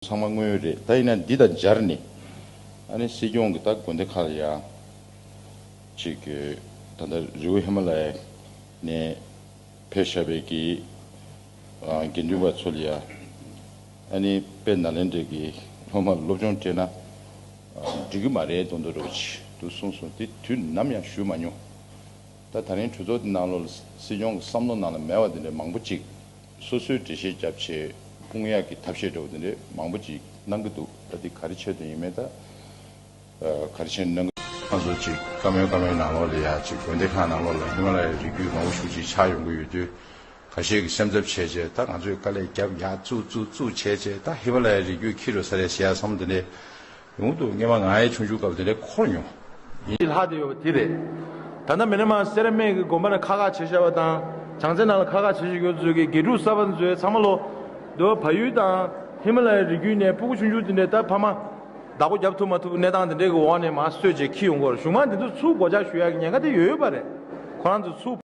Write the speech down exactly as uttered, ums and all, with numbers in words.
ཚང་མ་དངོས་ཡོད་རེད། ད་ཡིན་ན་འདི་དང་སྦྱར་ནས་ཨ་ནི་སྲིད་སྐྱོང་གི་ད་དགོན་སྡེ་ཁག་ལ་ཡ་ཅིག་གི་ད་ལྟ་རི་བོ་ཧི་མ་ལ་ཡ་ནས་ཕེབས་བཞག་པའི་གི་ཨ་དགེ་འདུན་པ་ཚོ་ལ་ཡ་ཨ་ནི་དཔལ་ནཱ་ལེནྡྲའི་གི་སློབ་མར་སློབ་སྦྱོང་སྤྲད་ན་ཨ་འགྲིག་གི་མ་རེད་མདོག་མདོག་འདྲ་བོ་ཅིག་འདུག་གསུངས་སོང་། དེ་དུས་ནམ་ཡང་ཞུས་མ་མྱོང་། ད་ད་རིང་གྲོས་ཚོགས་འདི་ནང་ལོགས་ལ་སྲིད་སྐྱོང་གི་བསམ་བློ་ནང་ལ་མེད་པ་དེ་འདྲའི་མང་པོ་ཅིག་སོ་སོའི་འགྲེལ་བཤད་བརྒྱབ་བྱས་སྤུངས་ཡག་གི་ཐབས་ཤེས་འདྲ་བོ་དེ་འདྲའི་མང་པོ་ཅིག་གནང་གི་འདུག་ད་འདི་ག་རེ་ཆེད་དུ་ཡིན་མིན་ད་ཨ་ག་རེ་བྱས་ནས་གནང་གི། ང་ཚོ་ཅིག་བཀའ་མོལ་བཀའ་མོལ་ནང་ལོགས་ལ་ཡ་ཅིག་དགོན་སྡེ་ཁག་ནང་ལོགས་ལ་ཧི་མ་ལ་ཡའི་རི་རྒྱུད་མང་པོ་ཞེ་པོ་ཅིག་ཆགས་ཡོང་གི་ཡོད་དུས། ཁ་ཤས་ཀྱིས་སེམས་འཚབ་བྱས་བྱས་ད་ང་ཚོས་དཀའ་ལས་བརྒྱབ་ཡག་བཙུགས་བཙུགས་བཙུགས་བྱས་བྱས་ད་ཧི་མ་ལ་ཡའི་རི་རྒྱུད་འཁྱེར་འགྲོ་ས་རེད་ཟེར་ཡག་བསམ་བློ་དེ་འདྲས་ཡོང་འདུག་སྔོན་མ་ང་ཡང་ཆུང་ཆུང་སྐབས་དེ་འདྲས་འཁོར་མྱོང་། ཡིན། ལྷག་བསྡད་ཡོད་པ་དེ་རེད། ད་ལྟ་མི་ནི་མ་སེ་ར་སྨད་ཀྱི་དགོན་པ་ནས་ཁག་ཁག་བྱས་བཞག་པ་དང་བྱང་རྩེ་ནང་ལ་ཁག་ཁག་བྱས་བཞག་ཡོད་ཚོད་ཀྱི་དགེ་ཕྲུག་གསར་པ་ཚོས་ཚང་མ་ལོ་འདི་བ་བལ་ཡུལ་དང་ཧི་མ་ལ་ཡའི་རི་རྒྱུད་ནས་སྤུ་གུ་ཆུང་ཆུང་དེ་འདྲས་ད་ཕ་མ་བདག་པོ་རྒྱབ་ཐུབ་མ་ཐུབ་གནས་སྟངས་དེ་འདྲས་ཀྱི་འོག་ནས་མར་གསོས་བྱས་འཁྱེར་ཡོང་གི་ཡོད་རེད། གཞུག་མ་འདི་ཚོ་ཚུར་སྒོ་ལྕགས་གཞུ་ཡག་གི་ཉེན་ཁ་དེ་ཡོད་ཡོད་པ་རེད། ཁོ་རང་ཚོ་ཚུར།